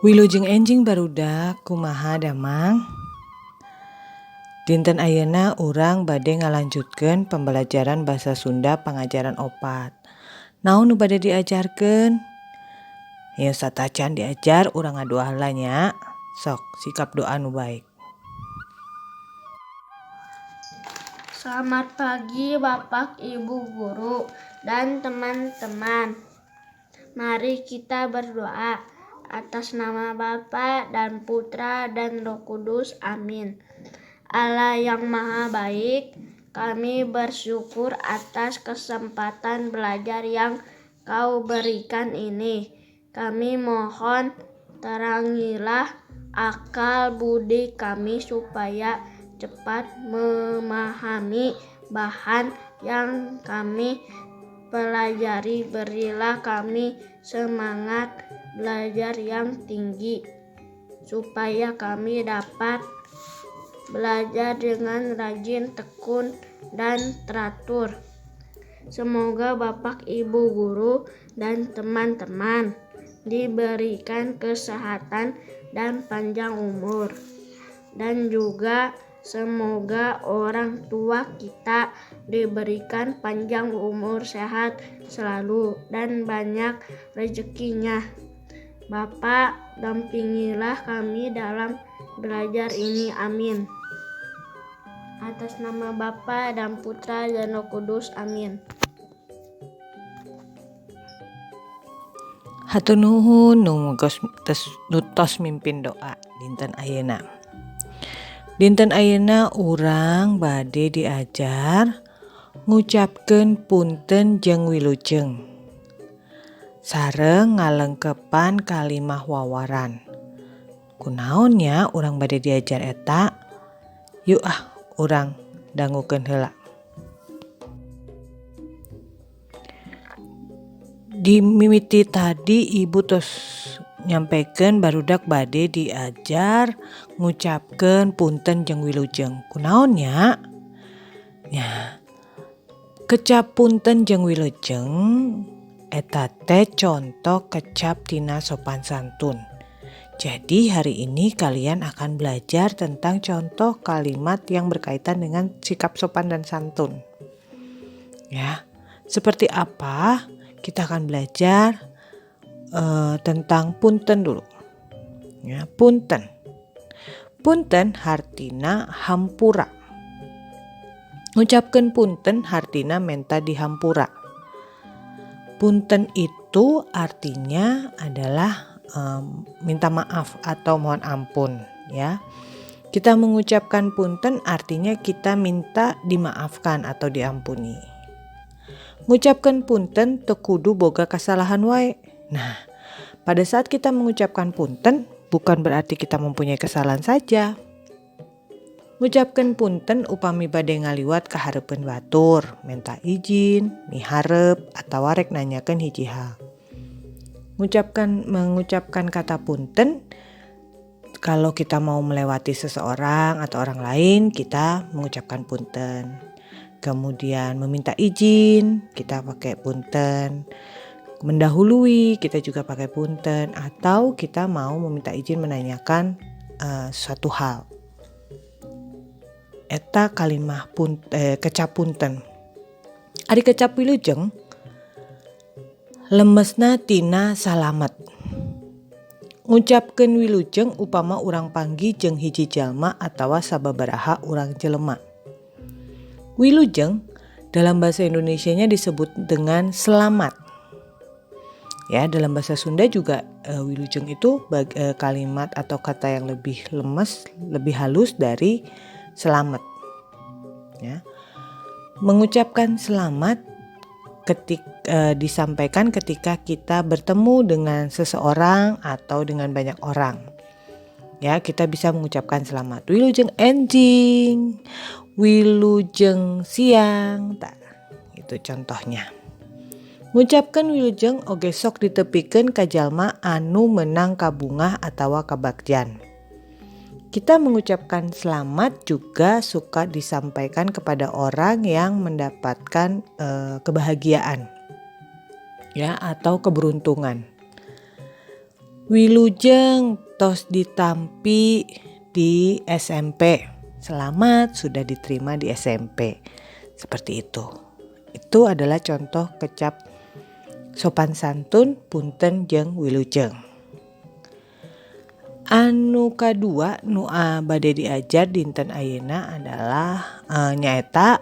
Wilujeng enjing barudak, kumaha damang? Dinten ayeuna urang bade ngalanjutkeun pembelajaran basa Sunda pangajaran 4. Naon nu bade diajarkeun? Ieu satacan diajar urang ngadoa heula nya. Sok sikap doa nu baik. Selamat pagi Bapak, Ibu guru, dan teman-teman. Mari kita berdoa. Atas nama Bapa dan Putra dan Roh Kudus. Amin. Allah yang Maha Baik, kami bersyukur atas kesempatan belajar yang Kau berikan ini. Kami mohon terangilah akal budi kami supaya cepat memahami bahan yang kami pelajari. Berilah kami semangat belajar yang tinggi supaya kami dapat belajar dengan rajin, tekun, dan teratur. Semoga Bapak, Ibu guru, dan teman-teman diberikan kesehatan dan panjang umur. Dan juga semoga orang tua kita diberikan panjang umur, sehat selalu, dan banyak rezekinya. Bapak, dampingilah kami dalam belajar ini. Amin. Atas nama Bapa dan Putra dan Roh Kudus. Amin. Hatur nuhun nu tos mimpin doa dinten ayeuna. Dinten ayeuna urang bade diajar ngucapkeun punten jeung wilujeng. Sareng ngalengkepan kalimah wawaran. Kunaon nya urang bade diajar eta? Yuk ah urang dangukeun heula. Di mimiti tadi ibu tos nyampekeun barudak bade diajar ngucapkeun punten jeung wilujeng. Kunaon nya? Nya, kecap punten jeung wilujeng eta teh contoh kecap tina sopan santun. Jadi hari ini kalian akan belajar tentang contoh kalimat yang berkaitan dengan sikap sopan dan santun. Ya, seperti apa? Kita akan belajar tentang punten dulu. Ya, punten. Punten hartina hampura. Ngucapkeun punten hartina menta dihampura. Punten itu artinya adalah minta maaf atau mohon ampun, ya. Kita mengucapkan punten artinya kita minta dimaafkan atau diampuni. Ngucapkan punten teu kudu boga kesalahan wae. Nah, pada saat kita mengucapkan punten bukan berarti kita mempunyai kesalahan saja. Ngucapkeun punten upami bade ngaliwat ka hareupeun batur, minta izin, miharep, atawa rek nanyakeun hiji hal. Mengucapkan kata punten kalau kita mau melewati seseorang atau orang lain, kita mengucapkan punten. Kemudian meminta izin, kita pakai punten. Mendahului, kita juga pakai punten. Atau kita mau meminta izin menanyakan suatu hal. Eta kalimah kecap punten. Ari kecap wilujeng lemesna tina salamet. Ngucapkeun wilujeng upama urang panggih jeung hiji jalma atawa sababaraha urang jelema. Wilujeng dalam bahasa Indonesianya disebut dengan selamat. Ya, dalam bahasa Sunda juga wilujeng itu kalimat atau kata yang lebih lemes, lebih halus dari selamat. Ya. Mengucapkan selamat disampaikan ketika kita bertemu dengan seseorang atau dengan banyak orang. Ya, kita bisa mengucapkan selamat. Wilujeng enjing, wilujeng siang, tak, itu contohnya. Ngucapkeun wilujeng oge sok ditepikeun ka jalma anu menang kabungah atawa kabagjan. Kita mengucapkan selamat juga suka disampaikan kepada orang yang mendapatkan kebahagiaan, ya, atau keberuntungan. Wilujeng tos ditampi di SMP. Selamat sudah diterima di SMP. Seperti itu. Itu adalah contoh kecap sopan santun punten jeung wilujeng. Anu kadua nu bade diajar dinten ayeuna adalah nyaeta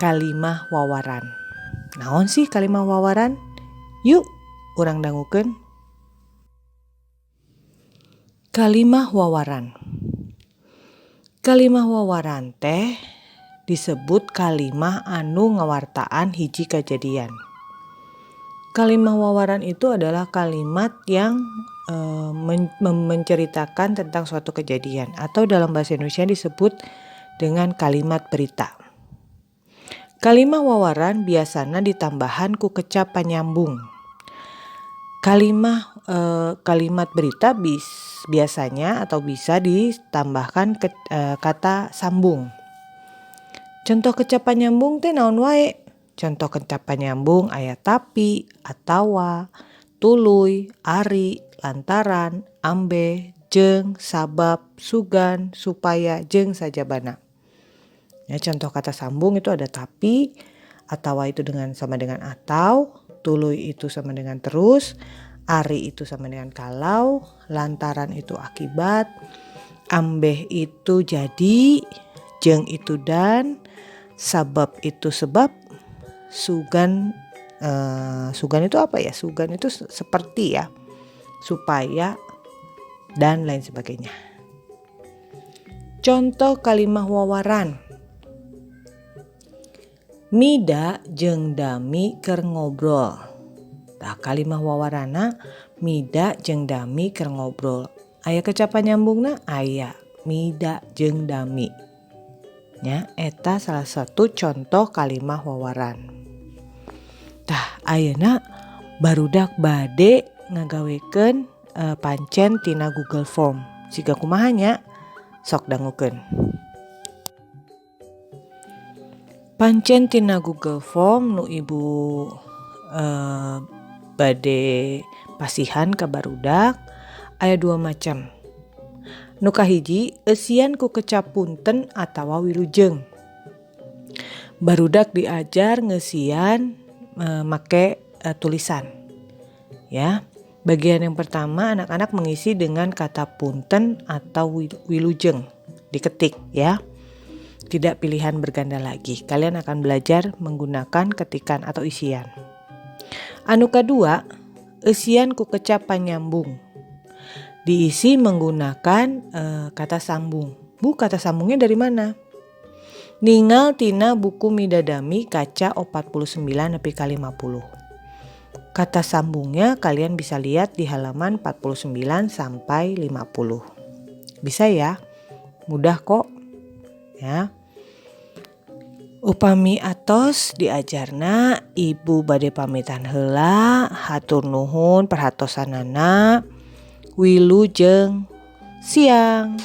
kalimah wawaran. Naon sih kalimah wawaran? Yuk urang dangukeun. Kalimah wawaran. Kalimah wawaran teh disebut kalimah anu ngawartaan hiji kajadian. Kalimah wawaran itu adalah kalimat yang menceritakan tentang suatu kejadian atau dalam bahasa Indonesia disebut dengan kalimat berita. Kalimah wawaran biasana ditambahan ku kecap panyambung. Kalimat berita biasanya atau bisa ditambahkan ke kata sambung. Contoh kecap panyambung teh naon wae? Contoh kecap panyambung aya tapi, atawa, tuluy, ari, lantaran, ambeh, jeung, sabab, sugan, supaya, jeung sajabana. Ya, contoh kata sambung itu ada tapi, atawa itu dengan sama dengan atau, tuluy itu sama dengan terus, ari itu sama dengan kalau, lantaran itu akibat, ambeh itu jadi, jeung itu dan, sabab itu sebab, sugan sugan itu apa ya? Sugan itu seperti ya, supaya, dan lain sebagainya. Contoh kalimah wawaran. Mida jeung Dami keur ngobrol. Tah, kalimah wawarana Mida jeung Dami keur ngobrol. Aya kecap panyambungna? Aya. Mida jeung Dami. Nya, eta salah satu contoh kalimah wawaran. Tah, ayeuna barudak bade ngagawekeun pancen tina Google Form. Siga kumaha nya? Sok dangukeun. Pancen tina Google Form nu ibu bade pasihan ka barudak aya dua macam. Nu kahiji eusian ku kecap punten atawa wilujeng. Barudak diajar ngeusian make tulisan. Ya. Bagian yang pertama anak-anak mengisi dengan kata punten atau wilujeng diketik ya. Tidak pilihan berganda lagi. Kalian akan belajar menggunakan ketikan atau isian. Anu kedua, eusian ku kecap panyambung. Diisi menggunakan kata sambung. Bu, kata sambungnya dari mana? Ningal tina buku Midadami kaca 49 nepi ka 50. Kata sambungnya kalian bisa lihat di halaman 49 sampai 50. Bisa ya? Mudah kok. Ya. Upami atos diajarna, ibu bade pamitan heula, hatur nuhun perhatosanana, wilujeng siang.